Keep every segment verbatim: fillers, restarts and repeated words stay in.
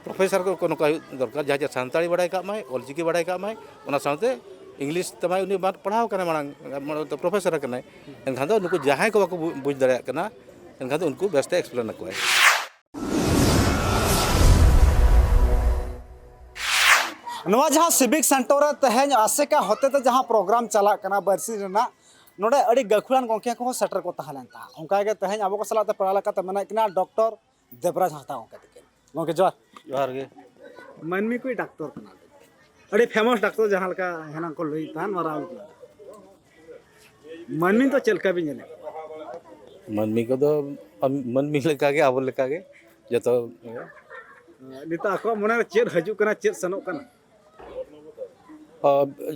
Professor ᱠᱚ ᱱᱚᱝᱠᱟ ᱦᱩᱭᱩᱜ ᱫᱚᱨᱠᱟᱨ, ᱡᱟᱦᱟᱸᱭ ᱪᱮ ᱥᱟᱱᱛᱟᱲᱤ ᱵᱟᱲᱟᱭ ᱠᱟᱜ ᱢᱟᱭ, ᱚᱞᱪᱤᱠᱤ ᱵᱟᱲᱟᱭ ᱠᱟᱜ ᱢᱟᱭ, ᱚᱱᱟ ᱥᱟᱶᱛᱮ ᱤᱝᱞᱤᱥ ᱛᱮᱢᱟᱭ ᱩᱱᱤ ᱢᱟ ᱯᱟᱲᱦᱟᱣ ᱠᱟᱱᱟᱭ ᱢᱟᱲᱟᱝ, ᱢᱟᱲᱟᱝ ᱫᱚ ᱯᱨᱚᱯᱷᱮᱥᱚᱨ ᱠᱟᱱᱟᱭ᱾ ᱮᱱᱠᱷᱟᱱ ᱫᱚ ᱱᱩᱠᱩ ᱡᱟᱦᱟᱸᱭ ᱠᱚ ᱵᱟᱠᱚ ᱵᱩ-, ᱵᱩᱡᱽ ᱫᱟᱲᱮᱭᱟᱜ ᱠᱟᱱᱟ, ᱮᱱᱠᱷᱟᱱ ᱫᱚ ᱩᱱᱠᱩ ᱵᱮᱥᱛᱮ ᱮᱠᱥᱯᱞᱮᱱ ᱟᱠᱚᱣᱟᱭ᱾ ᱱᱚᱣᱟ ᱡᱟᱦᱟᱸ ᱥᱤᱵᱤᱠ ᱥᱮᱱᱴᱟᱨ ᱨᱮ ᱛᱮᱦᱮᱧ ᱟᱥᱮᱠᱟ ᱦᱚᱛᱮᱛᱮ ᱡᱟᱦᱟᱸ ᱯᱨᱳᱜᱨᱟᱢ ᱪᱟᱞᱟᱜ ᱠᱟᱱᱟ ᱵᱟᱹᱨᱥᱤᱧ ᱨᱮᱱᱟᱜ, ᱱᱚᱰᱮ ᱟᱹᱰᱤ ᱜᱟᱹᱠᱷᱩᱲᱟᱱ ᱜᱚᱢᱠᱮ ᱠᱚᱦᱚᱸ ᱥᱮᱴᱮᱨ ᱠᱚ ᱛᱟᱦᱮᱸ ᱞᱮᱱ ᱛᱟᱦᱮᱸᱫ᱾ ᱚᱱᱠᱟᱜᱮ ᱛᱮᱦᱮᱧ ᱟᱵᱚ ᱠᱚ ᱥᱟᱞᱟᱜ ᱛᱮ ᱯᱮᱲᱟ ᱞᱮᱠᱟᱛᱮ ᱢᱮᱱᱟᱜ ᱠᱤᱱᱟ ᱰᱚᱠᱴᱚᱨ ᱫᱮᱵᱽᱨᱟᱡᱽ ᱦᱟᱸᱥᱫᱟ ᱜᱚᱢᱠᱮ ᱛᱟᱹᱠᱤᱱ᱾ ᱜᱚᱢᱠᱮ ᱡᱚᱦᱟᱨ᱾ ᱡᱚᱦᱟᱨ ᱜᱮ᱾ ᱢᱟᱹᱱᱢᱤ ᱠᱚᱭ ᱰᱟᱠᱛᱚᱨ ᱠᱟᱱᱟ, ᱟᱹᱰᱤ ᱯᱷᱮᱢᱟᱥ ᱰᱟᱠᱛᱚᱨ, ᱡᱟᱦᱟᱸ ᱞᱮᱠᱟ ᱦᱮᱱᱟᱝ ᱠᱚ ᱞᱟᱹᱭᱮᱫ ᱛᱟᱦᱮᱱ ᱢᱟᱨᱟᱝ ᱩᱛᱟᱹᱨ᱾ ᱢᱟᱹᱱᱢᱤ ᱫᱚ ᱪᱮᱫ ᱞᱮᱠᱟ ᱵᱤᱱ ᱧᱮᱞᱮᱫ ᱠᱚᱣᱟ? ᱢᱟᱹᱱᱢᱤ ᱠᱚᱫᱚ ᱟᱢ-, ᱢᱟᱹᱱᱢᱤ ᱞᱮᱠᱟᱜᱮ, ᱟᱵᱚ ᱞᱮᱠᱟᱜᱮ ᱡᱚᱛᱚ᱾ ᱱᱤᱛᱚᱜ ᱟᱠᱚᱣᱟᱜ ᱢᱚᱱᱮᱨᱮ ᱪᱮᱫ ᱦᱤᱡᱩᱜ ᱠᱟᱱᱟ, ᱪᱮᱫ ᱥᱮᱱᱚᱜ ᱠᱟᱱᱟ? ᱟ,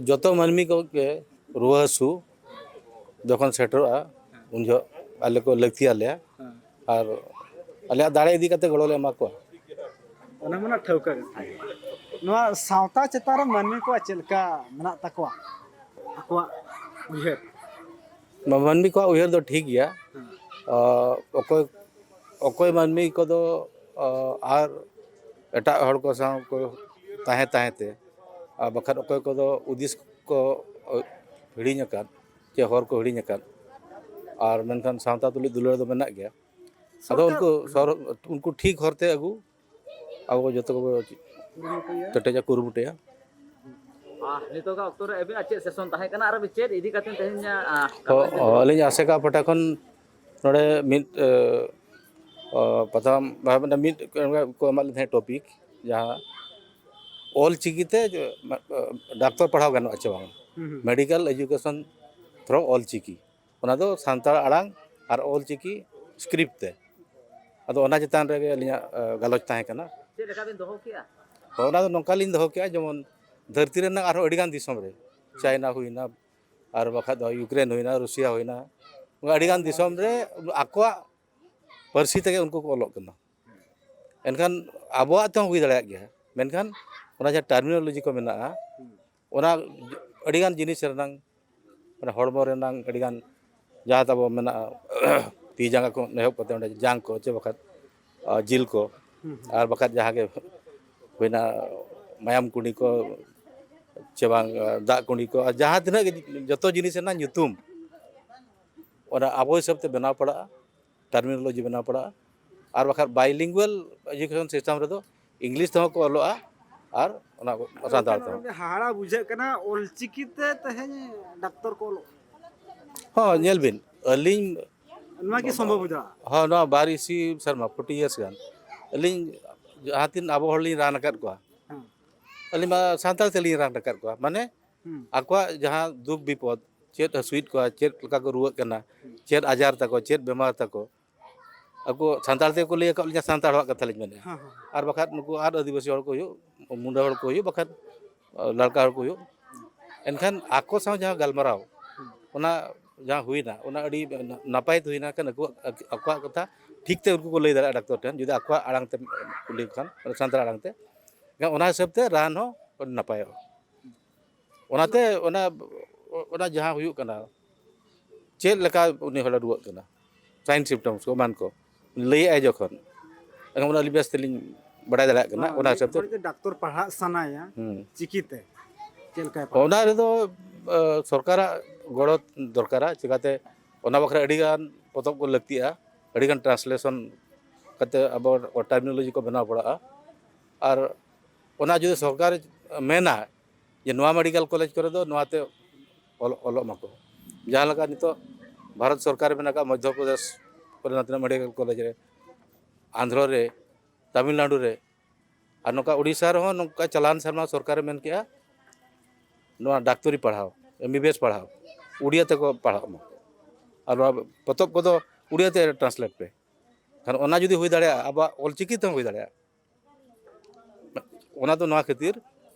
ᱡᱚᱛᱚ ᱢᱟᱹᱱᱢᱤ ᱠᱚᱜᱮ ᱨᱩᱣᱟᱹ ᱦᱟᱹᱥᱩ ᱡᱚᱠᱷᱚᱱ ᱥᱮᱴᱮᱨᱚᱜᱼᱟ, ᱩᱱ ᱡᱚᱦᱚᱜ ᱟᱞᱮ ᱠᱚ ᱞᱟᱹᱠᱛᱤ ᱟᱞᱮᱭᱟ᱾ ᱦᱮᱸ᱾ ᱟᱨ ᱟᱞᱮᱭᱟᱜ ᱫᱟᱲᱮ ᱤᱫᱤ ᱠᱟᱛᱮ ᱜᱚᱲᱚ ᱞᱮ ᱮᱢᱟ ᱠᱚᱣᱟ᱾ ᱚᱱᱟ ᱢᱟ ᱱᱟᱜ ᱴᱷᱟᱹᱣᱠᱟᱹ ᱠᱟᱛᱷᱟ ᱜᱮ᱾ ᱱᱚᱣᱟ ᱥᱟᱶᱛᱟ ᱪᱮᱛᱟᱱ ᱨᱮ ᱢᱟᱹᱱᱢᱤ ᱠᱚᱣᱟᱜ ᱪᱮᱫ ᱞᱮᱠᱟ ᱢᱮᱱᱟᱜ ᱛᱟᱠᱚᱣᱟ ᱟᱠᱚᱣᱟᱜ ᱩᱭᱦᱟᱹᱨ? ᱢᱟ-, ᱢᱟᱹᱱᱢᱤ ᱠᱚᱣᱟᱜ ᱩᱭᱦᱟᱹᱨ ᱫᱚ ᱴᱷᱤᱠ ᱜᱮᱭᱟ᱾ ᱦᱮᱸ᱾ ᱟ, ᱚᱠᱚᱭ, ᱚᱠᱚᱭ ᱢᱟᱹᱱᱢᱤ ᱠᱚᱫᱚ, ᱟ, ᱟᱨ ᱮᱴᱟᱜ ᱦᱚᱲ ᱠᱚ ᱥᱟᱶ ᱠᱚ ᱛᱟᱦᱮᱸ ᱛᱟᱦᱮᱸ ᱛᱮ, ᱟᱨ ᱵᱟᱠᱷᱟᱱ ᱚᱠᱚᱭ ᱠᱚᱫᱚ ᱦᱩᱫᱤᱥ ᱠᱚ ᱦᱤᱲᱤᱧ ᱟᱠᱟᱫ, ᱪᱮ ᱦᱚᱨ ᱠᱚ ᱦᱤᱲᱤᱧ ᱟᱠᱟᱫ, ᱟᱨ ᱢᱮᱱᱠᱷᱟᱱ ᱥᱟᱶᱛᱟ ᱛᱩᱞᱩᱡ ᱫᱩᱞᱟᱹᱲ ᱫᱚ ᱢᱮᱱᱟᱜ ᱜᱮᱭᱟ᱾ ᱟᱫᱚ ᱥᱚᱨᱠᱟᱨ ᱩᱱᱠᱩ ᱥᱚᱨ-, ᱩᱱᱠᱩ ᱴᱷᱤᱠ ᱦᱚᱨ ᱛᱮ ᱟᱹᱜᱩ, ᱟᱵᱚ ᱠᱚ ᱡᱚᱛᱚ ᱠᱚᱵᱚ ᱠᱩᱨᱩᱢᱩᱴᱩᱭᱟ᱾ ᱠᱮᱴᱮᱡᱟ, ᱠᱩᱨᱩᱢᱩᱴᱩᱭᱟ᱾ ᱟᱨ ᱱᱤᱛᱚᱜᱟᱜ ᱚᱠᱛᱚ ᱨᱮ ᱟᱹᱵᱤᱱᱟᱜ ᱪᱮᱫ ᱥᱮᱥᱚᱱ ᱛᱟᱦᱮᱸ ᱠᱟᱱᱟ ᱟᱨ ᱟᱹᱵᱤᱱ ᱪᱮᱫ ᱤᱫᱤ ᱠᱟᱛᱮ ᱛᱮᱦᱮᱧ, ᱟ, ᱦᱚ-, ᱜᱟᱞᱚᱪ ᱵᱤᱱ ᱦᱚ-, ᱟᱹᱞᱤᱧ ᱟᱥᱮᱠᱟ ᱯᱟᱦᱴᱟ ᱠᱷᱚᱱ ᱱᱚᱰᱮ ᱢᱤᱫ, ᱮ, ᱚ, ᱯᱟᱛᱷᱟᱢ, ᱢᱤᱫ ᱠᱚ ᱮᱢᱟᱜ ᱞᱤᱧ ᱛᱟᱦᱮᱸᱫ ᱴᱚᱯᱤᱠ, ᱡᱟᱦᱟᱸ ᱚᱞ ᱪᱤᱠᱤ ᱛᱮ, ᱮ, ᱰᱟᱠᱛᱚᱨ ᱯᱟᱲᱦᱟᱣ ᱜᱟᱱᱚᱜᱼᱟ ᱪᱮ ᱵᱟᱝ? ᱦᱩᱸ, ᱦᱩᱸ᱾ Medical education through Ol Chiki. ᱚᱱᱟ ᱫᱚ ᱥᱟᱱᱛᱟᱲ ᱟᱲᱟᱝ ᱟᱨ ᱚᱞ ᱪᱤᱠᱤ ᱥᱠᱨᱤᱯᱴ ᱛᱮ᱾ ᱟᱫᱚ ᱚᱱᱟ ᱪᱮᱛᱟᱱ ᱨᱮᱜᱮ ᱟᱹᱞᱤᱧᱟᱜ, ᱮ, ᱜᱟᱞᱚᱪ ᱛᱟᱦᱮᱸ ᱠᱟᱱᱟ᱾ ᱪᱮᱫ ᱞᱮᱠᱟ ᱵᱤᱱ ᱫᱚᱦᱚ ᱠᱮᱜᱼᱟ? ᱦᱚᱸ, ᱚᱱᱟ ᱫᱚ ᱱᱚᱝᱠᱟ ᱞᱤᱧ ᱫᱚᱦᱚ ᱠᱮᱜᱼᱟ, ᱡᱮᱢᱚᱱ ᱫᱷᱟᱹᱨᱛᱤ ᱨᱮᱱᱟᱜ ᱟᱨᱦᱚᱸ ᱟᱹᱰᱤᱜᱟᱱ ᱫᱤᱥᱚᱢ ᱨᱮ, ᱪᱟᱭᱱᱟ ᱦᱩᱭᱱᱟ, ᱟᱨ ᱵᱟᱠᱷᱟᱡ ᱫᱚ ᱭᱩᱠᱨᱮᱱ ᱦᱩᱭᱱᱟ, ᱨᱩᱥᱤᱭᱟ ᱦᱩᱭᱱᱟ, ᱚᱱᱠᱟ ᱟᱹᱰᱤᱜᱟᱱ ᱫᱤᱥᱚᱢ ᱨᱮ ᱟᱠᱚᱣᱟᱜ ᱯᱟᱹᱨᱥᱤ ᱛᱮᱜᱮ ᱩᱱᱠᱩ ᱠᱚ ᱚᱞᱚᱜ ᱠᱟᱱᱟ᱾ ᱮᱱᱠᱷᱟᱱ ᱟᱵᱚᱣᱟᱜ ᱛᱮᱦᱚᱸ ᱦᱩᱭ ᱫᱟᱲᱮᱭᱟᱜ ᱜᱮᱭᱟ, ᱢᱮᱱᱠᱷᱟᱱ ᱚᱱᱟ ᱡᱟᱦᱟᱸ ᱴᱟᱨᱢᱤᱱᱳᱞᱚᱡᱤ ᱠᱚ ᱢᱮᱱᱟᱜᱼᱟ, ᱚᱱᱟ ᱟᱹᱰᱤᱜᱟᱱ ᱡᱤᱱᱤᱥ ᱨᱮᱱᱟᱝ, ᱢᱟᱱᱮ ᱦᱚᱲᱢᱚ ᱨᱮᱱᱟᱝ ᱟᱹᱰᱤᱜᱟᱱ ᱡᱟᱦᱟᱸ ᱛᱟᱵᱚ ᱢᱮᱱᱟᱜᱼᱟ, ᱛᱤ ᱡᱟᱸᱜᱟ ᱠᱷᱚᱱ ᱮᱦᱚᱵ ᱠᱟᱛᱮ ᱚᱸᱰᱮ ᱡᱟᱝ ᱠᱚ ᱪᱮ ᱵᱟᱠᱷᱟᱡ, ᱟᱨ ᱡᱤᱞ ᱠᱚ, ᱟᱨ ᱵᱟᱠᱷᱟᱡ ᱡᱟᱦᱟᱸ ᱜᱮ ᱦᱩᱭᱱᱟ, ᱢᱟᱭᱟᱢ ᱠᱩᱸᱰᱤ ᱠᱚ, ᱪᱮ ᱵᱟᱝ, ᱫᱟᱜ ᱠᱩᱸᱰᱤ ᱠᱚ, ᱟᱨ ᱡᱟᱦᱟᱸ ᱛᱤᱱᱟᱹᱜ ᱜᱮ ᱡᱚᱛᱚ ᱡᱤᱱᱤᱥ ᱨᱮᱱᱟᱜ ᱧᱩᱛᱩᱢ, ᱚᱱᱟ ᱟᱵᱚ ᱦᱤᱥᱟᱹᱵ ᱛᱮ ᱵᱮᱱᱟᱣ ᱯᱟᱲᱟᱜᱼᱟ, ᱴᱟᱨᱢᱤᱱᱳᱞᱚᱡᱤ ᱵᱮᱱᱟᱣ ᱯᱟᱲᱟᱜᱼᱟ᱾ ᱟᱨ ᱵᱟᱠᱷᱟᱡ ᱵᱟᱭᱞᱤᱝᱜᱩᱣᱟᱞ ᱮᱡᱩᱠᱮᱥᱚᱱ ᱥᱤᱥᱴᱮᱢ ᱨᱮᱫᱚ ᱤᱝᱞᱤᱥ ᱛᱮᱦᱚᱸ ᱠᱚ ᱚᱞᱚᱜᱼᱟ ᱟᱨ ᱚᱱᱟ ᱥᱟᱱᱛᱟᱲ ᱛᱮᱦᱚᱸ᱾ ᱦᱟᱦᱟᱲᱟ ᱵᱩᱡᱷᱟᱹᱜ ᱠᱟᱱᱟ, ᱚᱞᱪᱤᱠᱤ ᱛᱮ ᱛᱮᱦᱮᱧ ᱰᱟᱠᱛᱚᱨ ᱠᱚ ᱚᱞᱚᱜ ᱠᱟᱱᱟ᱾ ᱦᱚᱸ, ᱧᱮᱞ ᱵᱤᱱ, ᱟᱹᱞᱤᱧ ᱱᱚᱣᱟ ᱠᱤ ᱥᱚᱢᱵᱷᱚᱵ ᱦᱩᱭ ᱫᱟᱲᱮᱭᱟᱜᱼᱟ? ᱦᱚᱸ, ᱱᱚᱣᱟ ᱵᱟᱨ ᱤᱥᱤ ᱥᱮᱨᱢᱟ, ᱯᱷᱳᱨᱴᱤ ᱤᱭᱟᱨᱥ ᱜᱟᱱ, ᱟᱹᱞᱤᱧ ᱡᱟᱦᱟᱸ ᱛᱤᱱ ᱟᱵᱚ ᱦᱚᱲ ᱞᱤᱧ ᱨᱟᱱ ᱟᱠᱟᱫ ᱠᱚᱣᱟ, ᱦᱮᱸ᱾ ᱟᱹᱞᱤᱧ ᱢᱟ ᱥᱟᱱᱛᱟᱲ ᱛᱮᱞᱤᱧ ᱨᱟᱱ ᱟᱠᱟᱫ ᱠᱚᱣᱟ᱾ ᱢᱟᱱᱮ, ᱦᱩᱸ᱾ ᱟᱠᱚᱣᱟᱜ ᱡᱟᱦᱟᱸ ᱫᱩᱠ ᱵᱤᱯᱚᱫ, ᱪᱮᱫ ᱦᱟᱹᱥᱩᱭᱮᱫ ᱠᱚᱣᱟ, ᱪᱮᱫ ᱞᱮᱠᱟ ᱠᱚ ᱨᱩᱣᱟᱹᱜ ᱠᱟᱱᱟ, ᱪᱮᱫ ᱟᱡᱟᱨ ᱛᱟᱠᱚ, ᱪᱮᱫ ᱵᱮᱢᱟᱨ ᱛᱟᱠᱚ, ᱟᱠᱚ ᱥᱟᱱᱛᱟᱲ ᱛᱮᱜᱮ ᱠᱚ ᱞᱟᱹᱭ ᱟᱠᱟᱫ ᱞᱤᱧᱟ, ᱥᱟᱱᱛᱟᱲ ᱦᱚᱲᱟᱜ ᱠᱟᱛᱷᱟ ᱞᱤᱧ ᱢᱮᱱᱮᱫᱼᱟ᱾ ᱦᱮᱸ, ᱦᱮᱸ᱾ ᱟᱨ ᱵᱟᱠᱷᱟᱡ ᱱᱩᱠᱩ ᱟᱨ ᱟᱹᱫᱤᱵᱟᱹᱥᱤ ᱦᱚᱲ ᱠᱚ ᱦᱩᱭᱩᱜ, ᱢᱩᱱᱰᱟ ᱦᱚᱲ ᱠᱚ ᱦᱩᱭᱩᱜ, ᱵᱟᱠᱷᱟᱡ ᱞᱟᱲᱠᱟ ᱦᱚᱲ ᱠᱚ ᱦᱩᱭᱩᱜ, ᱮᱱᱠᱷᱟᱱ ᱟᱠᱚ ᱥᱟᱶ ᱡᱟᱦᱟᱸ ᱜᱟᱞᱢᱟᱨᱟᱣ, ᱚᱱᱟ ᱡᱟᱦᱟᱸ ᱦᱩᱭᱱᱟ, ᱚᱱᱟ ᱟᱹᱰᱤ ᱱᱟᱯᱟᱭ ᱛᱮ ᱦᱩᱭᱱᱟ᱾ ᱠᱷᱟᱱ ᱟᱠᱚᱣᱟᱜ, ᱟᱠᱚᱣᱟᱜ ᱠᱟᱛᱷᱟ ᱴᱷᱤᱠ ᱛᱮ ᱩᱱᱠᱩ ᱠᱚ ᱞᱟᱹᱭ ᱫᱟᱲᱮᱭᱟᱜᱼᱟ ᱰᱟᱠᱛᱚᱨ ᱴᱷᱮᱱ, ᱡᱩᱫᱤ ᱟᱠᱚᱣᱟᱜ ᱟᱲᱟᱝ ᱛᱮ ᱠᱩᱞᱤ ᱠᱚ ᱠᱷᱟᱱ, ᱥᱟᱱᱛᱟᱲ ᱟᱲᱟᱝ ᱛᱮ, ᱮᱱᱠᱷᱟᱱ ᱚᱱᱟ ᱦᱤᱥᱟᱹᱵ ᱛᱮ ᱨᱟᱱ ᱦᱚᱸ ᱟᱹᱰᱤ ᱱᱟᱯᱟᱭᱚᱜᱼᱟ᱾ ᱚᱱᱟᱛᱮ ᱚᱱᱟ, ᱚᱱᱟ ᱡᱟᱦᱟᱸ ᱦᱩᱭᱩᱜ ᱠᱟᱱᱟ, ᱪᱮᱫ ᱞᱮᱠᱟ ᱩᱱᱤ ᱦᱚᱲᱮ ᱨᱩᱣᱟᱹᱜ ᱠᱟᱱᱟ, ᱥᱟᱭᱤᱱ ᱥᱤᱢᱯᱴᱚᱢᱥ ᱠᱚ ᱮᱢᱟᱱ ᱠᱚ ᱞᱟᱹᱭᱮᱫᱼᱟᱭ ᱡᱚᱠᱷᱚᱱ, ᱮᱱᱠᱷᱟᱱ ᱚᱱᱟ ᱟᱹᱰᱤ ᱵᱮᱥ ᱛᱮᱞᱤᱧ ᱵᱟᱲᱟᱭ ᱫᱟᱲᱮᱭᱟᱜ ᱠᱟᱱᱟ᱾ ᱚᱱᱟ ᱦᱤᱥᱟᱹᱵ ᱛᱮ ᱡᱩᱫᱤ ᱰᱟᱠᱛᱚᱨ ᱯᱟᱲᱦᱟᱜ ᱥᱟᱱᱟᱭᱟ ᱦᱩᱸ᱾ ᱪᱤᱠᱤᱛᱮ, ᱪᱮᱫ ᱞᱮᱠᱟᱭ ᱯᱟᱲᱦᱟᱜᱼᱟ? ᱚᱱᱟ ᱨᱮᱫᱚ ᱥᱚᱨᱠᱟᱨᱟᱜ ᱜᱚᱲᱚ ᱫᱚᱨᱠᱟᱨᱟ᱾ ᱪᱤᱠᱟᱹᱛᱮ ᱚᱱᱟ ᱵᱟᱠᱷᱨᱟ ᱟᱹᱰᱤᱜᱟᱱ ᱯᱚᱛᱚᱵ ᱠᱚ ᱞᱟᱹᱠᱛᱤᱜᱼᱟ, ᱟᱹᱰᱤᱜᱟᱱ ᱴᱨᱟᱱᱥᱞᱮᱥᱚᱱ ᱠᱟᱛᱮ ᱟᱵᱚ ᱴᱟᱨᱢᱤᱱᱳᱞᱚᱡᱤ ᱠᱚ ᱵᱮᱱᱟᱣ ᱯᱟᱲᱟᱜᱼᱟ᱾ ᱟᱨ ᱚᱱᱟ ᱡᱩᱫᱤ ᱥᱚᱨᱠᱟᱨ ᱢᱮᱱᱟ ᱡᱮ ᱱᱚᱣᱟ ᱢᱮᱰᱤᱠᱮᱞ ᱠᱚᱞᱮᱡᱽ ᱠᱚᱨᱮ ᱫᱚ ᱱᱚᱣᱟᱛᱮ ᱚᱞ-, ᱚᱞᱚᱜ ᱢᱟᱠᱚ, ᱡᱟᱦᱟᱸ ᱞᱮᱠᱟ ᱱᱤᱛᱚᱜ ᱵᱷᱟᱨᱚᱛ ᱥᱚᱨᱠᱟᱨ ᱢᱮᱱᱟᱜ ᱟᱠᱟᱫ ᱢᱚᱫᱽᱫᱷᱚ ᱯᱨᱚᱫᱮᱥ ᱠᱚᱨᱮ ᱱᱚᱛᱮᱱᱟᱜ ᱢᱮᱰᱤᱠᱮᱞ ᱠᱚᱞᱮᱡᱽ ᱨᱮ, ᱟᱱᱫᱷᱨᱚ ᱨᱮ, ᱛᱟᱢᱤᱞᱱᱟᱲᱩ ᱨᱮ, ᱟᱨ ᱱᱚᱝᱠᱟ ᱩᱲᱤᱥᱥᱟ ᱨᱮᱦᱚᱸ ᱱᱚᱝᱠᱟ ᱪᱟᱞᱟᱣᱮᱱ ᱥᱮᱨᱢᱟ ᱥᱚᱨᱠᱟᱨᱮ ᱢᱮᱱ ᱠᱮᱜᱼᱟ, ᱱᱚᱣᱟ ᱰᱟᱠᱛᱚᱨᱤ ᱯᱟᱲᱦᱟᱣ, ᱮᱢ ᱵᱤ ᱵᱤ ᱮᱥ ᱯᱟᱲᱦᱟᱣ, ᱩᱲᱤᱭᱟ ᱛᱮᱠᱚ ᱯᱟᱲᱦᱟᱜ ᱢᱟ, ᱟᱨ ᱱᱚᱣᱟ ᱯᱚᱛᱚᱵ ᱠᱚᱫᱚ ᱩᱲᱤᱭᱟ ᱛᱮ ᱴᱨᱟᱱᱥᱞᱮᱴ ᱯᱮ᱾ ᱠᱷᱟᱱ ᱚᱱᱟ ᱡᱩᱫᱤ ᱦᱩᱭ ᱫᱟᱲᱮᱭᱟᱜᱼᱟ, ᱟᱵᱚᱣᱟᱜ ᱚᱞ ᱪᱤᱠᱤ ᱛᱮᱦᱚᱸ ᱦᱩᱭ ᱫᱟᱲᱮᱭᱟᱜᱼᱟ᱾ ᱚᱱᱟ ᱫᱚ ᱱᱚᱣᱟ ᱠᱷᱟᱹᱛᱤᱨ,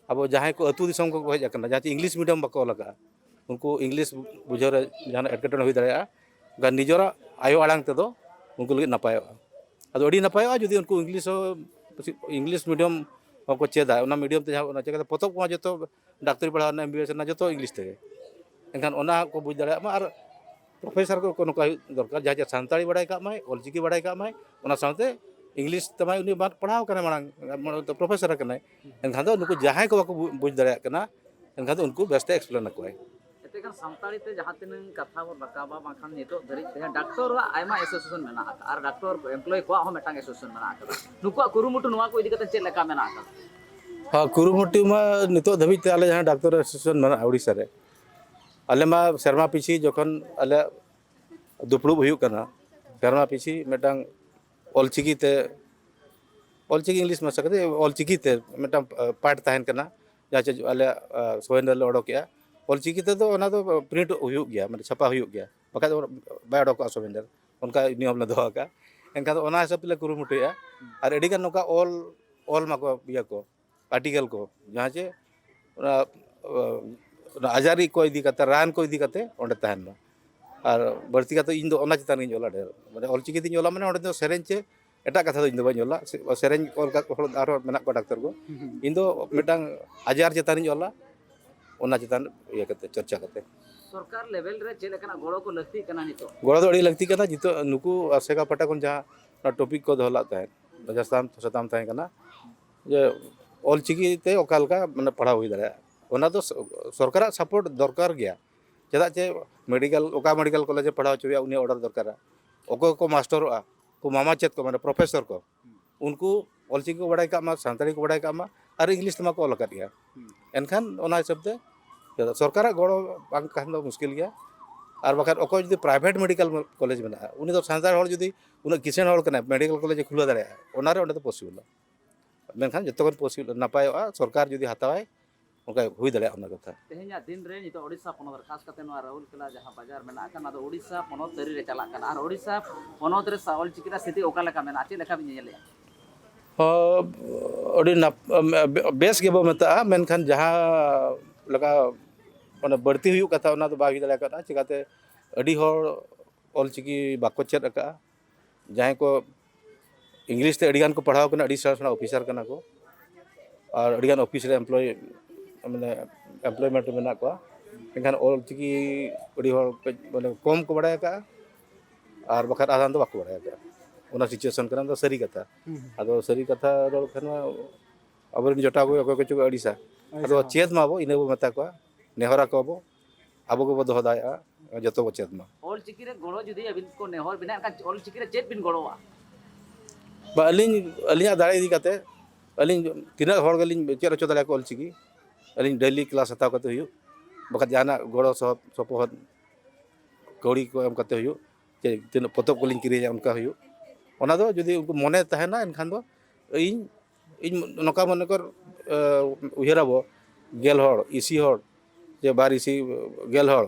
ᱟᱵᱚ ᱡᱟᱦᱟᱸᱭ ᱠᱚ ᱟᱹᱛᱩ ᱫᱤᱥᱚᱢ ᱠᱷᱚᱱ ᱠᱚ ᱦᱮᱡ ᱟᱠᱟᱱᱟ, ᱡᱟᱦᱟᱸ ᱪᱮ ᱤᱝᱞᱤᱥ ᱢᱤᱰᱤᱭᱟᱢ ᱵᱟᱠᱚ ᱚᱞ ᱟᱠᱟᱫᱼᱟ, ᱩᱱᱠᱩ ᱤᱝᱞᱤᱥ ᱵᱩᱡᱷᱟᱹᱣ ᱨᱮ ᱡᱟᱦᱟᱱᱟᱜ ᱮᱴᱠᱮᱴᱚᱬᱮ ᱦᱩᱭ ᱫᱟᱲᱮᱭᱟᱜᱼᱟ᱾ ᱚᱱᱠᱟ ᱱᱤᱡᱮᱨᱟᱜ ᱟᱭᱳ ᱟᱲᱟᱝ ᱛᱮᱫᱚ ᱩᱱᱠᱩ ᱞᱟᱹᱜᱤᱫ ᱱᱟᱯᱟᱭᱚᱜᱼᱟ᱾ ᱟᱫᱚ ᱟᱹᱰᱤ ᱱᱟᱯᱟᱭᱚᱜᱼᱟ ᱡᱩᱫᱤ ᱩᱱᱠᱩ ᱤᱝᱞᱤᱥ ᱦᱚᱸ, ᱤᱝᱞᱤᱥ ᱢᱤᱰᱤᱭᱟᱢ ᱦᱚᱸᱠᱚ ᱪᱮᱫᱟ, ᱚᱱᱟ ᱢᱤᱰᱤᱭᱟᱢ ᱛᱮ ᱡᱟᱦᱟᱸ ᱚᱱᱟ ᱪᱮᱫ ᱠᱟᱛᱮ ᱯᱚᱛᱚᱵ ᱠᱚᱦᱚᱸ ᱡᱚᱛᱚ ᱰᱟᱠᱛᱟᱨᱤ ᱯᱟᱲᱦᱟᱣ ᱨᱮᱱᱟᱜ, ᱮᱢ ᱵᱤ ᱵᱤ ᱮᱥ ᱨᱮᱱᱟᱜ ᱡᱚᱛᱚ ᱤᱝᱞᱤᱥ ᱛᱮᱜᱮ᱾ ᱮᱱᱠᱷᱟᱱ ᱚᱱᱟ ᱠᱚ ᱵᱩᱡᱽ ᱫᱟᱲᱮᱭᱟᱜ ᱢᱟ᱾ ᱟᱨ ᱯᱨᱚᱯᱷᱮᱥᱟᱨ ᱠᱚ ᱱᱚᱝᱠᱟ ᱦᱩᱭᱩᱜ ᱫᱚᱨᱠᱟᱨ, ᱡᱟᱦᱟᱸᱭ ᱪᱮ ᱥᱟᱱᱛᱟᱲᱤ ᱵᱟᱲᱟᱭ ᱠᱟᱜ ᱢᱟᱭ, ᱚᱞᱪᱤᱠᱤ ᱵᱟᱲᱟᱭ ᱠᱟᱜ ᱢᱟᱭ, ᱚᱱᱟ ᱥᱟᱶᱛᱮ ᱤᱝᱞᱤᱥ ᱛᱮᱢᱟ ᱩᱱᱤ ᱢᱟ ᱯᱟᱲᱦᱟᱣ ᱠᱟᱱᱟᱭ ᱢᱟᱲᱟᱝ, ᱢᱟᱲᱟᱝ ᱫᱚ ᱯᱨᱚᱯᱷᱮᱥᱚᱨ ᱠᱟᱱᱟᱭ᱾ ᱮᱱᱠᱷᱟᱱ ᱫᱚ ᱱᱩᱠᱩ ᱡᱟᱦᱟᱸᱭ ᱠᱚ ᱵᱟᱠᱚ ᱵᱩ- ᱵᱩᱡᱽ ᱫᱟᱲᱮᱭᱟᱜ ᱠᱟᱱᱟ, ᱮᱱᱠᱷᱟᱱ ᱫᱚ ᱩᱱᱠᱩ ᱵᱮᱥᱛᱮ ᱮᱠᱥᱯᱞᱮᱱ ᱟᱠᱚᱣᱟᱭ᱾ ᱮᱱᱛᱮ ᱠᱷᱟᱱ ᱥᱟᱱᱛᱟᱲᱤ ᱛᱮ ᱡᱟᱦᱟᱸ ᱛᱤᱱᱟᱹᱝ ᱠᱟᱛᱷᱟ ᱵᱚᱱ ᱨᱟᱠᱟᱵᱟ, ᱵᱟᱝᱠᱷᱟᱱ ᱱᱤᱛᱚᱜ ᱫᱷᱟᱹᱨᱤᱡ ᱛᱮ ᱰᱟᱠᱛᱚᱨᱟᱜ ᱟᱭᱢᱟ ᱮᱥᱳᱥᱤᱭᱮᱥᱚᱱ ᱢᱮᱱᱟᱜ ᱟᱠᱟᱫ, ᱟᱨ ᱰᱟᱠᱛᱚᱨ ᱮᱢᱯᱞᱚᱭ ᱠᱚᱣᱟᱜ ᱦᱚᱸ ᱢᱤᱫᱴᱟᱝ ᱮᱥᱳᱥᱤᱭᱮᱥᱚᱱ ᱢᱮᱱᱟᱜ ᱟᱠᱟᱫᱟ᱾ ᱱᱩᱠᱩᱣᱟᱜ ᱠᱩᱨᱩᱢᱩᱴᱩ ᱱᱚᱣᱟ ᱠᱚ ᱤᱫᱤ ᱠᱟᱛᱮ ᱪᱮᱫ ᱞᱮᱠᱟ ᱢᱮᱱᱟᱜ ᱟᱠᱟᱫᱟ? ᱦᱚᱸ, ᱠᱩᱨᱩᱢᱩᱴᱩ ᱢᱟ ᱱᱤᱛᱚᱜ ᱫᱷᱟᱹᱵᱤᱡ ᱛᱮ ᱟᱞᱮ ᱡᱟᱦᱟᱸ ᱰᱟᱠᱛᱚᱨ ᱮᱥᱳᱥᱤᱭᱮᱥᱚᱱ ᱢᱮᱱᱟᱜᱼᱟ ᱩᱲᱤᱥᱥᱟ ᱨᱮ, ᱟᱞᱮ ᱢᱟ ᱥᱮᱨᱢᱟ ᱯᱤᱪᱷᱤ ᱡᱚᱠᱷᱚᱱ ᱟᱞᱮ ᱫᱩᱯᱲᱩᱵ ᱦᱩᱭᱩᱜ ᱠᱟᱱᱟ, ᱥᱮᱨᱢᱟ ᱯᱤᱪᱷᱤ ᱢᱤᱫᱴᱟᱝ ᱚᱞᱪᱤᱠᱤ ᱛᱮ, ᱚᱞᱪᱤᱠᱤ ᱤᱝᱞᱤᱥ ᱢᱮᱥᱟ ᱠᱟᱛᱮ ᱚᱞᱪᱤᱠᱤ ᱛᱮ ᱢᱤᱫᱴᱟᱝ, ᱟ, ᱯᱟᱴ ᱛᱟᱦᱮᱱ ᱠᱟᱱᱟ, ᱡᱟᱦᱟᱸ ᱪᱮ ᱟᱞᱮᱭᱟᱜ, ᱟ, ᱥᱚᱝᱵᱤᱫᱷᱟᱱ ᱨᱮᱞᱮ ᱚᱰᱚᱠᱮᱜᱼᱟ᱾ ᱚᱞᱪᱤᱠᱤ ᱛᱮᱫᱚ ᱚᱱᱟ ᱫᱚ ᱯᱨᱤᱱᱴ ᱦᱩᱭᱩᱜ ᱜᱮᱭᱟ, ᱢᱟᱱᱮ ᱪᱷᱟᱯᱟ ᱦᱩᱭᱩᱜ ᱜᱮᱭᱟ, ᱵᱟᱠᱷᱟᱡ ᱫᱚ ᱵᱟᱭ ᱚᱰᱚᱠᱚᱜᱼᱟ ᱥᱚᱝᱵᱤᱫᱷᱟᱱ ᱨᱮ᱾ ᱚᱱᱠᱟ ᱱᱤᱭᱚᱢ ᱞᱮ ᱫᱚᱦᱚ ᱟᱠᱟᱫᱼᱟ᱾ ᱮᱱᱠᱷᱟᱱ ᱫᱚ ᱚᱱᱟ ᱦᱤᱥᱟᱹᱵ ᱛᱮᱞᱮ ᱠᱩᱨᱩᱢᱩᱴᱩᱭᱟ᱾ ᱟᱨ ᱟᱹᱰᱤᱜᱟᱱ ᱱᱚᱝᱠᱟ ᱚᱞ, ᱚᱞ ᱢᱟᱠᱚ ᱤᱭᱟᱹ ᱠᱚ, ᱟᱨᱴᱤᱠᱮᱞ ᱠᱚ, ᱡᱟᱦᱟᱸ ᱪᱮ ᱚᱱᱟ, ᱚᱱᱟ ᱟᱡᱟᱨᱤ ᱠᱚ ᱤᱫᱤ ᱠᱟᱛᱮ, ᱨᱟᱱ ᱠᱚ ᱤᱫᱤ ᱠᱟᱛᱮ ᱚᱸᱰᱮ ᱛᱟᱦᱮᱱ ᱢᱟ᱾ ᱟᱨ ᱵᱟᱹᱲᱛᱤ ᱠᱟᱛᱮ ᱤᱧ ᱫᱚ ᱚᱱᱟ ᱪᱮᱛᱟᱱ ᱨᱤᱧ ᱚᱞᱟ ᱰᱷᱮᱨ, ᱢᱟᱱᱮ ᱚᱞᱪᱤᱠᱤ ᱛᱤᱧ ᱚᱞᱟ, ᱢᱟᱱᱮ ᱚᱸᱰᱮ ᱫᱚ ᱥᱮᱨᱮᱧ ᱪᱮ ᱮᱴᱟᱜ ᱠᱟᱛᱷᱟ ᱫᱚ ᱤᱧ ᱫᱚ ᱵᱟᱹᱧ ᱚᱞᱟ᱾ ᱥᱮ-, ᱥᱮᱨᱮᱧ ᱚᱞ ᱠᱟᱛᱮ ᱦᱚᱲ ᱟᱨᱦᱚᱸ ᱢᱮᱱᱟᱜ ᱠᱚᱣᱟ ᱰᱟᱠᱛᱟᱨ ᱠᱚ᱾ ᱦᱩᱸ, ᱦᱩᱸ᱾ ᱤᱧ ᱫᱚ ᱢᱤᱫᱴᱟᱝ ᱟᱡᱟᱨ ᱪᱮᱛᱟᱱ ᱨᱤᱧ ᱚᱞᱟ, ᱚᱱᱟ ᱪᱮᱛᱟᱱ ᱤᱭᱟᱹ ᱠᱟᱛᱮ, ᱪᱚᱨᱪᱟ ᱠᱟᱛᱮ᱾ ᱥᱚᱨᱠᱟᱨ ᱞᱮᱵᱮᱞ ᱨᱮ ᱪᱮᱫ ᱞᱮᱠᱟᱱᱟᱜ ᱜᱚᱲᱚ ᱠᱚ ᱞᱟᱹᱠᱛᱤᱜ ᱠᱟᱱᱟ ᱱᱤᱛᱚᱜ? ᱜᱚᱲᱚ ᱫᱚ ᱟᱹᱰᱤ ᱞᱟᱹᱠᱛᱤ ᱠᱟᱱᱟ᱾ ᱱᱤᱛᱚᱜ ᱱᱩᱠᱩ ᱟᱥᱮᱠᱟ ᱯᱟᱦᱴᱟ ᱠᱷᱚᱱ ᱡᱟᱦᱟᱸ ᱚᱱᱟ ᱴᱚᱯᱤᱠ ᱠᱚ ᱫᱚᱦᱚ ᱞᱮᱫ ᱛᱟᱦᱮᱸᱫ, ᱡᱟᱦᱟᱸ ᱥᱟᱛᱟᱢ, ᱥᱟᱛᱟᱢ ᱛᱟᱦᱮᱸ ᱠᱟᱱᱟ ᱡᱮ ᱚᱞᱪᱤᱠᱤ ᱛᱮ ᱚᱠᱟ ᱞᱮᱠᱟ ᱢᱟᱱᱮ ᱯᱟᱲᱦᱟᱣ ᱦᱩᱭ ᱫᱟᱲᱮᱭᱟᱜᱼᱟ, ᱚᱱᱟ ᱫᱚ ᱥᱚ-, ᱥᱚᱨᱠᱟᱨᱟᱜ ᱥᱟᱯᱳᱨᱴ ᱫᱚᱨᱠᱟᱨ ᱜᱮᱭᱟ᱾ ᱪᱮᱫᱟᱜ ᱪᱮ ᱢᱮᱰᱤᱠᱮᱞ, ᱚᱠᱟ ᱢᱮᱰᱤᱠᱮᱞ ᱠᱚᱞᱮᱡᱽ ᱮ ᱯᱟᱲᱦᱟᱣ ᱦᱚᱪᱚᱭᱟ, ᱩᱱᱤᱭᱟᱜ ᱚᱰᱟᱨ ᱫᱚᱨᱠᱟᱨᱟ᱾ ᱚᱠᱚᱭ ᱠᱚ ᱢᱟᱥᱴᱟᱨᱚᱜᱼᱟ, ᱠᱚ ᱢᱟᱢᱟᱪᱮᱫ ᱠᱚ, ᱢᱟᱱᱮ ᱯᱨᱚᱯᱷᱮᱥᱚᱨ ᱠᱚ, ᱩᱱᱠᱩ ᱚᱞᱪᱤᱠᱤ ᱠᱚ ᱵᱟᱲᱟᱭ ᱠᱟᱜ ᱢᱟ, ᱥᱟᱱᱛᱟᱲᱤ ᱠᱚ ᱵᱟᱲᱟᱭ ᱠᱟᱜ ᱢᱟ, ᱟᱨ ᱤᱝᱞᱤᱥ ᱛᱮᱢᱟ ᱠᱚ ᱚᱞ ᱟᱠᱟᱫ ᱜᱮᱭᱟ᱾ ᱦᱩᱸ᱾ ᱮᱱᱠᱷᱟᱱ ᱚᱱᱟ ᱦᱤᱥᱟᱹᱵ ᱛᱮ ᱥᱚᱨᱠᱟᱨᱟᱜ ᱜᱚᱲᱚ ᱵᱟᱝ ᱠᱷᱟᱱ ᱫᱚ ᱢᱩᱥᱠᱤᱞ ᱜᱮᱭᱟ᱾ ᱟᱨ ᱵᱟᱠᱷᱟᱱ ᱚᱠᱚᱭ ᱡᱩᱫᱤ ᱯᱨᱟᱭᱵᱷᱮᱴ ᱢᱮᱰᱤᱠᱮᱞ ᱠᱚᱞᱮᱡᱽ ᱢᱮᱱᱟᱜᱼᱟ, ᱩᱱᱤ ᱫᱚ ᱥᱟᱱᱛᱟᱲ ᱦᱚᱲ ᱡᱩᱫᱤ ᱩᱱᱟᱹᱜ ᱠᱤᱥᱟᱹᱬ ᱦᱚᱲ ᱠᱟᱱᱟᱭ, ᱢᱮᱰᱤᱠᱮᱞ ᱠᱚᱞᱮᱡᱽ ᱮ ᱠᱷᱩᱞᱟᱹᱣ ᱫᱟᱲᱮᱭᱟᱜᱼᱟ, ᱚᱱᱟᱨᱮ ᱚᱸᱰᱮ ᱫᱚ ᱯᱚᱥᱤᱵᱚᱞᱟ᱾ ᱢᱮᱱᱠᱷᱟᱱ ᱡᱚᱛᱚ ᱠᱷᱚᱱ ᱯᱚᱥᱤᱵᱚᱞ ᱱᱟᱯᱟᱭᱚᱜᱼᱟ, ᱥᱚᱨᱠᱟᱨ ᱡᱩᱫᱤ ᱦᱟᱛᱟᱣᱟᱭ, ᱚᱱᱠᱟ ᱦᱩᱭ ᱫᱟᱲᱮᱭᱟᱜᱼᱟ ᱚᱱᱟ ᱠᱟᱛᱷᱟ᱾ ᱛᱮᱦᱮᱧᱟᱜ ᱫᱤᱱ ᱨᱮ ᱱᱤᱛᱚᱜ ᱳᱰᱤᱥᱟ ᱯᱚᱱᱚᱛ ᱨᱮ, ᱠᱷᱟᱥ ᱠᱟᱛᱮ ᱱᱚᱣᱟ ᱨᱟᱦᱩᱞᱠᱮᱞᱟ ᱡᱟᱦᱟᱸ ᱵᱟᱡᱟᱨ ᱢᱮᱱᱟᱜ ᱟᱠᱟᱫ, ᱚᱱᱟ ᱫᱚ ᱳᱰᱤᱥᱟ ᱯᱚᱱᱚᱛ ᱛᱟᱹᱨᱤ ᱨᱮ ᱪᱟᱞᱟᱜ ᱠᱟᱱᱟ᱾ ᱟᱨ ᱳᱰᱤᱥᱟ ᱯᱚᱱᱚᱛ ᱨᱮ ᱥᱟ-, ᱚᱞᱪᱤᱠᱤ ᱨᱮᱱᱟᱜ ᱥᱛᱷᱤᱛᱤ ᱚᱠᱟ ᱞᱮᱠᱟ ᱢᱮᱱᱟᱜᱼᱟ, ᱪᱮᱫ ᱞᱮᱠᱟ ᱵᱤᱱ ᱧᱮᱧᱮᱞᱮᱫᱼᱟ? ᱦᱚᱸ, ᱟᱹᱰᱤ ᱱᱟᱯ-, ᱵᱮᱥ ᱜᱮᱵᱚ ᱢᱮᱛᱟᱜᱼᱟ, ᱢᱮᱱᱠᱷᱟᱱ ᱡᱟᱦᱟᱸ ᱞᱮᱠᱟ ᱢᱟᱱᱮ ᱵᱟᱹᱲᱛᱤ ᱦᱩᱭᱩᱜ ᱠᱟᱛᱷᱟ, ᱚᱱᱟ ᱫᱚ ᱵᱟᱭ ᱦᱩᱭ ᱫᱟᱲᱮ ᱠᱟᱣᱫᱟ᱾ ᱪᱤᱠᱟᱹᱛᱮ ᱟᱹᱰᱤ ᱦᱚᱲ ᱚᱞᱪᱤᱠᱤ ᱵᱟᱠᱚ ᱪᱮᱫ ᱟᱠᱟᱫᱼᱟ᱾ ᱡᱟᱦᱟᱸᱭ ᱠᱚ ᱤᱝᱞᱤᱥ ᱛᱮ ᱟᱹᱰᱤᱜᱟᱱ ᱠᱚ ᱯᱟᱲᱦᱟᱣ ᱠᱟᱱᱟ, ᱟᱹᱰᱤ ᱥᱮᱬᱟ ᱥᱮᱬᱟ ᱚᱯᱷᱤᱥᱟᱨ ᱠᱟᱱᱟ ᱠᱚ, ᱟᱨ ᱟᱹᱰᱤᱜᱟᱱ ᱚᱯᱷᱤᱥ ᱨᱮ ᱮᱢᱯᱞᱚᱭ, ᱢᱟᱱᱮ ᱮᱢᱯᱞᱚᱭᱢᱮᱱᱴ ᱨᱮ ᱢᱮᱱᱟᱜ ᱠᱚᱣᱟ, ᱢᱮᱱᱠᱷᱟᱱ ᱚᱞᱪᱤᱠᱤ ᱟᱹᱰᱤ ᱦᱚᱲ ᱠᱟᱹᱡ ᱢᱟᱱᱮ ᱠᱚᱢ ᱠᱚ ᱵᱟᱲᱟᱭ ᱟᱠᱟᱫᱼᱟ, ᱟᱨ ᱵᱟᱠᱷᱟᱱ ᱟᱫᱷᱟᱱ ᱫᱚ ᱵᱟᱠᱚ ᱵᱟᱲᱟᱭ ᱟᱠᱟᱫᱼᱟ᱾ ᱚᱱᱟ ᱥᱤᱪᱩᱭᱮᱥᱚᱱ ᱠᱟᱱᱟ, ᱚᱱᱟ ᱫᱚ ᱥᱟᱹᱨᱤ ᱠᱟᱛᱷᱟ᱾ ᱦᱩᱸ, ᱦᱩᱸ᱾ ᱟᱫᱚ ᱥᱟᱹᱨᱤ ᱠᱟᱛᱷᱟ ᱨᱚᱲ ᱠᱷᱟᱱ ᱢᱟ ᱟᱵᱚᱨᱮᱱ ᱡᱚᱴᱟᱣ ᱠᱚ ᱚᱠᱚᱭ ᱠᱚᱪᱚ ᱠᱚ ᱟᱹᱲᱤᱥᱟ᱾ ᱟᱹᱲᱤᱥᱟ᱾ ᱟᱫᱚ ᱪᱮᱫ ᱢᱟᱵᱚ, ᱤᱱᱟᱹ ᱵᱚ ᱢᱮᱛᱟ ᱠᱚᱣᱟ, ᱱᱮᱦᱚᱨ ᱟᱠᱚᱣᱟ ᱵᱚ, ᱟᱵᱚ ᱜᱮᱵᱚ ᱫᱚᱦᱚ ᱫᱟᱲᱮᱭᱟᱜᱼᱟ, ᱡᱚᱛᱚ ᱵᱚ ᱪᱮᱫ ᱢᱟ᱾ ᱚᱞ ᱪᱤᱠᱤ ᱨᱮ ᱜᱚᱲᱚ ᱡᱩᱫᱤ ᱟᱹᱵᱤᱱ ᱠᱚ ᱱᱮᱦᱚᱨ ᱵᱮᱱᱟ, ᱮᱱᱠᱷᱟᱱ ᱚᱞ ᱪᱤᱠᱤ ᱨᱮ ᱪᱮᱫ ᱵᱤᱱ ᱜᱚᱲᱚᱣᱟ? ᱵᱟ, ᱟᱹᱞᱤᱧ, ᱟᱹᱞᱤᱧᱟᱜ ᱫᱟᱲᱮ ᱤᱫᱤ ᱠᱟᱛᱮ, ᱟᱹᱞᱤᱧ ᱛᱤᱱᱟᱹᱜ ᱦᱚᱲ ᱜᱮᱞᱤᱧ ᱪᱮᱫ ᱦᱚᱪᱚ ᱫᱟᱲᱮᱭᱟᱠᱚᱣᱟ ᱚᱞ ᱪᱤᱠᱤ, ᱟᱹᱞᱤᱧ ᱰᱮᱞᱤ ᱠᱞᱟᱥ ᱦᱟᱛᱟᱣ ᱠᱟᱛᱮ ᱦᱩᱭᱩᱜ, ᱵᱟᱠᱷᱟᱡ ᱡᱟᱦᱟᱱᱟᱜ ᱜᱚᱲᱚ ᱥᱚᱦᱚᱫ, ᱥᱚᱯᱚᱦᱚᱫ ᱠᱟᱹᱣᱰᱤ ᱠᱚ ᱮᱢ ᱠᱟᱛᱮ ᱦᱩᱭᱩᱜ, ᱪᱮ ᱛᱤᱱᱟᱹᱜ ᱯᱚᱛᱚᱵ ᱠᱚᱞᱤᱧ ᱠᱤᱨᱤᱧᱟ ᱚᱱᱠᱟ ᱦᱩᱭᱩᱜ, ᱚᱱᱟ ᱫᱚ ᱡᱩᱫᱤ ᱩᱱᱠᱩ ᱢᱚᱱᱮ ᱛᱟᱦᱮᱱᱟ ᱮᱱᱠᱷᱟᱱ ᱫᱚ ᱤᱧ, ᱤᱧ ᱱᱚᱝᱠᱟ ᱢᱚᱱᱮ ᱠᱚᱨ, ᱮ, ᱩᱭᱦᱟᱹᱨᱟᱵᱚ ᱜᱮᱞ ᱦᱚᱲ, ᱤᱥᱤ ᱦᱚᱲ, ᱪᱮ ᱵᱟᱨ ᱤᱥᱤ ᱜᱮᱞ ᱦᱚᱲ,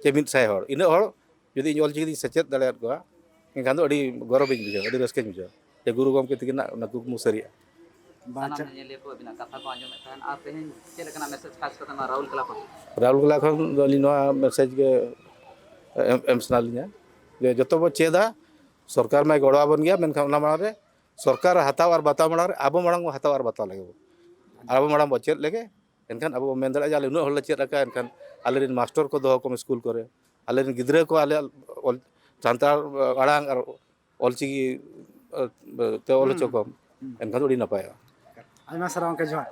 ᱪᱮ ᱢᱤᱫ ᱥᱟᱭ ᱦᱚᱲ, ᱤᱱᱟᱹᱜ ᱦᱚᱲ ᱡᱩᱫᱤ ᱤᱧ ᱚᱞ ᱪᱤᱠᱤ ᱛᱤᱧ ᱥᱮᱪᱮᱫ ᱫᱟᱲᱮᱭᱟᱫ ᱠᱚᱣᱟ, ᱮᱱᱠᱷᱟᱱ ᱫᱚ ᱟᱹᱰᱤ ᱜᱚᱨᱚᱵᱤᱧ ᱵᱩᱡᱷᱟᱹᱣᱟ, ᱟᱹᱰᱤ ᱨᱟᱹᱥᱠᱟᱹᱧ ᱵᱩᱡᱷᱟᱹᱣᱟ ᱡᱮ ᱜᱩᱨᱩ ᱜᱚᱢᱠᱮ ᱛᱤᱠᱤᱱᱟᱜ ᱚᱱᱟ ᱠᱩᱠᱢᱩ ᱥᱟᱹᱨᱤᱜᱼᱟ᱾ ᱵᱟᱝ ᱥᱟᱱᱟᱢ ᱪᱟ- ᱧᱮᱧᱮᱞᱤᱭᱟᱹ ᱠᱚ ᱟᱹᱵᱤᱱᱟᱜ ᱠᱟᱛᱷᱟ ᱠᱚ ᱟᱸᱡᱚᱢᱮᱫ ᱛᱟᱦᱮᱱ, ᱟᱨ ᱛᱮᱦᱮᱧ ᱪᱮᱫ ᱞᱮᱠᱟᱱᱟᱜ ᱢᱮᱥᱮᱡᱽ ᱠᱷᱟᱥ ᱠᱟᱛᱮ ᱱᱚᱣᱟ ᱨᱟᱦᱩᱞ ᱠᱮᱞᱟ ᱠᱷᱚᱱ? ᱨᱟᱦᱩᱞ ᱠᱮᱞᱟ ᱠᱷᱚᱱ ᱫᱚ ᱟᱹᱞᱤᱧ ᱱᱚᱣᱟ ᱢᱮᱥᱮᱡᱽ ᱜᱮ ᱮᱢ, ᱮᱢ ᱥᱟᱱᱟ ᱞᱤᱧᱟ ᱡᱮ ᱡᱚᱛᱚ ᱵᱚ ᱪᱮᱫᱟ, ᱥᱚᱨᱠᱟᱨ ᱢᱟᱭ ᱜᱚᱲᱚ ᱟᱵᱚᱱ ᱜᱮᱭᱟ, ᱢᱮᱱᱠᱷᱟᱱ ᱚᱱᱟ ᱢᱟᱲᱟᱝ ᱨᱮ ᱥᱚᱨᱠᱟᱨ ᱦᱟᱛᱟᱣ ᱟᱨ ᱵᱟᱛᱟᱣ ᱢᱟᱲᱟᱝ ᱨᱮ ᱟᱵᱚ ᱢᱟᱲᱟᱝ ᱵᱚ ᱦᱟᱛᱟᱣ ᱟᱨ ᱵᱟᱛᱟᱣ ᱞᱮᱜᱮ ᱵᱚ᱾ ᱟᱨ ᱟᱵᱚ ᱢᱟᱲᱟᱝ ᱵᱚ ᱪᱮᱫ ᱞᱮᱜᱮ, ᱮᱱᱠᱷᱟᱱ ᱟᱵᱚ ᱵᱚ ᱢᱮᱱ ᱫᱟᱲᱮᱭᱟᱜᱼᱟ ᱡᱮ ᱟᱞᱮ ᱩᱱᱟᱹᱜ ᱦᱚᱲ ᱞᱮ ᱪᱮᱫ ᱟᱠᱟᱫᱼᱟ, ᱮᱱᱠᱷᱟᱱ ᱟᱞᱮᱨᱮᱱ ᱢᱟᱥᱴᱚᱨ ᱠᱚ ᱫᱚᱦᱚ ᱠᱚᱢ ᱥᱠᱩᱞ ᱠᱚᱨᱮ, ᱟᱞᱮᱨᱮᱱ ᱜᱤᱫᱽᱨᱟᱹ ᱠᱚ ᱟᱞᱮᱭᱟᱜ ᱚᱞ-, ᱥᱟᱱᱛᱟᱲ ᱟᱲᱟᱝ ᱟᱨ ᱚᱞᱪᱤᱠᱤ, ᱮ, ᱛᱮ ᱚᱞ ᱦᱚᱪᱚ ᱦᱩᱸ, ᱠᱚᱢ, ᱦᱩᱸ᱾ ᱮᱱᱠᱷᱟᱱ ᱫᱚ ᱟᱹᱰᱤ ᱱᱟᱯᱟᱭᱚᱜᱼᱟ᱾ ᱟᱭᱢᱟ ᱥᱟᱨᱦᱟᱣ ᱜᱚᱢᱠᱮ, ᱡᱚᱦᱟᱨ᱾